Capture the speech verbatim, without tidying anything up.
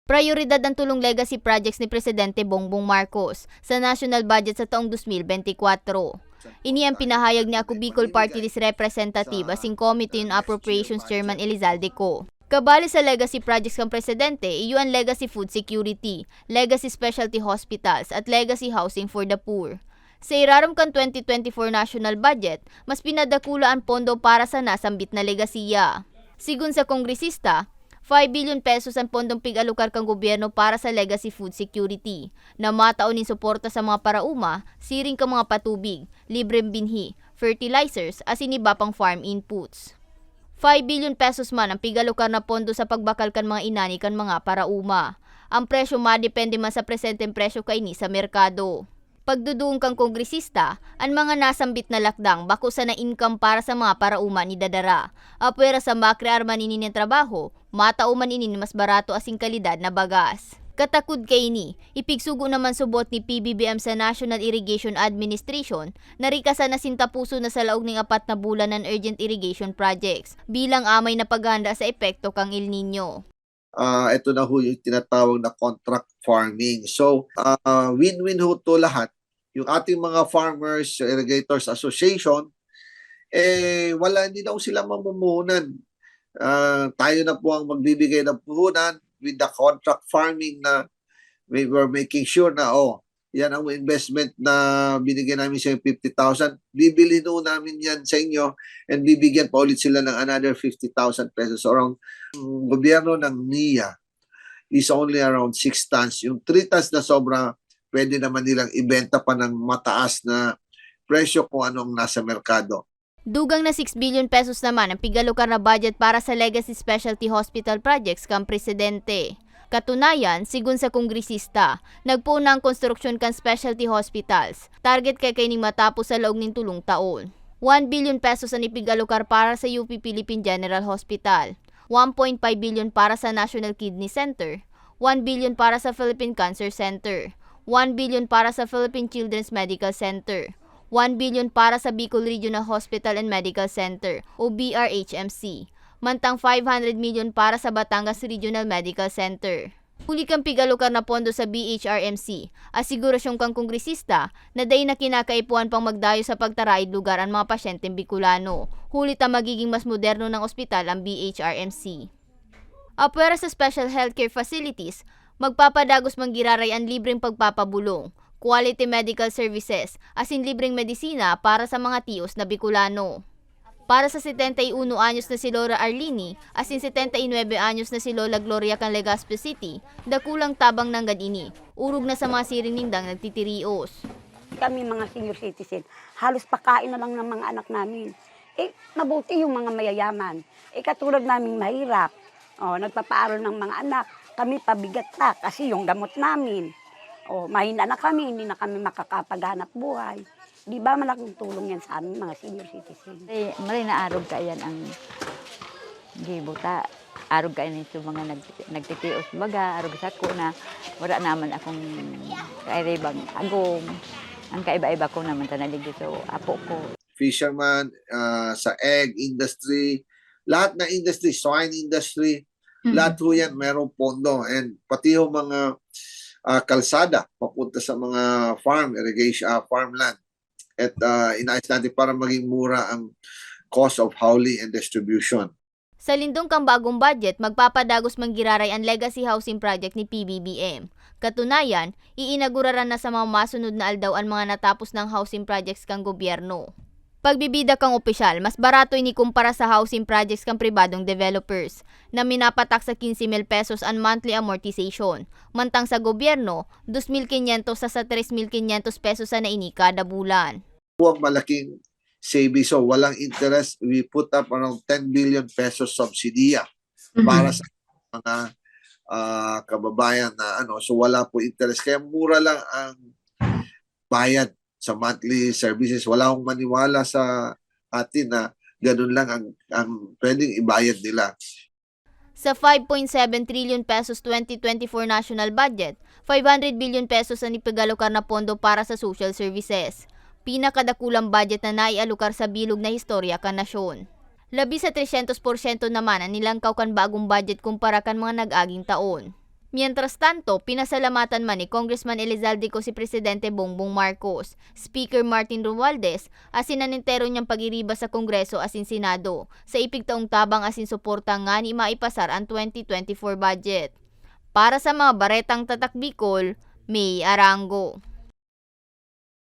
Prayoridad an tolong legacy projects ni Presidente Bongbong Marcos sa national budget sa taong dos mil benti kwatro. Ini ang pinahayag ni Ako Bicol Party List Representative asin Committee on Appropriations Chairman Elizalde Co. Kabali sa legacy projects kan presidente, iyo an legacy food security, legacy specialty hospitals, at legacy housing for the poor. Sa irarom kan twenty twenty-four national budget, mas pinadakula an pondo para sa nasambit na legasiya. Sigon sa kongresista, five billion pesos an pondong pig-alokar kan gobyerno para sa legacy food security, na matao nin suporta sa mga paraoma, siring kan mga patubig, libreng binhi, fertilizers, asin iba pang farm inputs. Five billion pesos man ang pig-alokar na pondo sa pagbakal kan mga inani kan mga paraoma. Ang presyo madepende man sa presenteng presyo kaini sa merkado. Pagduduon kan kongresista, an mga nasambit na lakdang bako sana income para sa mga paraoma ni dadara. Apwera sa makrear man ini nin trabaho, matao man ini nin mas barato asin kalidad na bagas. Katakod kaini, ipigsugo naman subot ni P B B M sa National Irrigation Administration na rikasan asin taposon na sa laog ning apat na bulan an urgent irrigation projects bilang amay na paghahanda sa epekto kan El Niño. Ah, ito na ho yung tinatawag na contract farming. So, ah, win-win ho to lahat. Yung ating mga farmers, irrigators association, eh, wala, hindi na ho sila mamumuhunan. Ah, tayo na po ang magbibigay ng puhunan with the contract farming na we were making sure na, oh, yan ang investment na binigyan namin sa fifty thousand. Bibilhin ho namin yan sa inyo and bibigyan pa ulit sila ng another fifty thousand pesos. So, ang gobyerno ng NIA is only around six tons. Yung three tons na sobra, pwede naman nilang ibenta pa ng mataas na presyo kung ano ang nasa merkado. Dugang na six billion pesos naman ang pigalokar na budget para sa legacy specialty hospital projects kan presidente. Katunayan, sigon sa kongresista, nagpoon na ang konstruksyon kan specialty hospitals. Target kay kaining matapos sa laog nin tolong taon. One billion pesos an ipigalokar para sa U P Philippine General Hospital, one point five billion para sa National Kidney Center, one billion para sa Philippine Cancer Center, one billion para sa Philippine Children's Medical Center, one billion para sa Bicol Regional Hospital and Medical Center o B R H M C, mantang five hundred million para sa Batangas Regional Medical Center. Huli kan pigalokar na pondo sa B H R M C, asigurasyon kan kongresista na dai na kinakaipuhan pang magdayo sa pagtaraid lugar an mga pasyenteng Bicolano, huli ta magiging mas moderno nang ospital ang B H R M C. Apwera sa special healthcare facilities, magpapadagos man giraray an libreng pagpapabulong, quality medical services, asin libreng medisina para sa mga tios na Bicolano. Para sa setenta y uno anyos na si Lola Arlene asin setenta y nuebe anyos na si Lola Gloria kan Legazpi City, dakulang tabang nanggad ini, orog na sa mga siring nindang nagtitirios. Kami mga senior citizen, halos pakain na lang ng mga anak namin. Eh, mabuti yung mga mayayaman. Eh, katulad naming mahirap, oh, nagpapaaral ng mga anak, kami pabigat pa kasi yung gamot namin. Oh, mahina na kami, hindi na kami makakapaghanap buhay. Di ba malaking tulong yan sa amin, mga senior citizen? Eh, maray na arog kaiyan ang gibo ta. Arog kaiyan sa mga nag-, nagtitios baga, arog sako na wala naman akong kairibang agom. Ang kaiba-iba ko naman ta naligid sa apo ko. Fisherman, ah, sa egg industry, lahat na industry, swine industry, Mhm. lahat ho yan merong pondo. And pati ho mga, ah, kalsada papunta sa mga farm, irrigation, ah, farmland. At, ah, inaayos natin para maging mura ang cost of hauling and distribution. Sa lindong kan bagong budget, magpapadagos man giraray an legacy housing project ni P B B M. Katunayan, iinaguraran na sa mga masunod na aldaw an mga natapos nang housing projects kan gobyerno. Pagbibida kan opisyal, mas barato ini kumpara sa housing projects kan pribadong developers, na minapatak sa quince mil pesos an monthly amortization, mantang sa gobyerno, dos mil quinientos sa, sa tres mil quinientos pesos sana ini kada bulan. Po ang malaking savings. So, walang interest. We put up around ten billion pesos subsidiya Mhm. para sa mga, ah, kababayan na ano. So, wala po interest. Kaya mura lang ang bayad sa monthly services. Wala akong maniwala sa atin na ganun lang ang, ang pwedeng ibayad nila. Sa five point seven trillion pesos twenty twenty-four national budget, five hundred billion pesos an ipigalokar na pondo para sa social services. Pinakadakulang budget na naialokar sa bilog na historya kan nasyon. Labi sa tresyentos porsyento naman an nilangkaw kan bagong budget kumpara kan mga nag-aging taon. Mientras tanto, pinasalamatan man ni Congressman Elizalde Co si Presidente Bongbong Marcos, Speaker Martin Romualdez, asin an entero niyang pag-iriba sa Kongreso asin Senado sa ipigtaong tabang asin suporta ngani maipasar an twenty twenty-four budget. Para sa mga baretang Tatak Bicol, May Arango.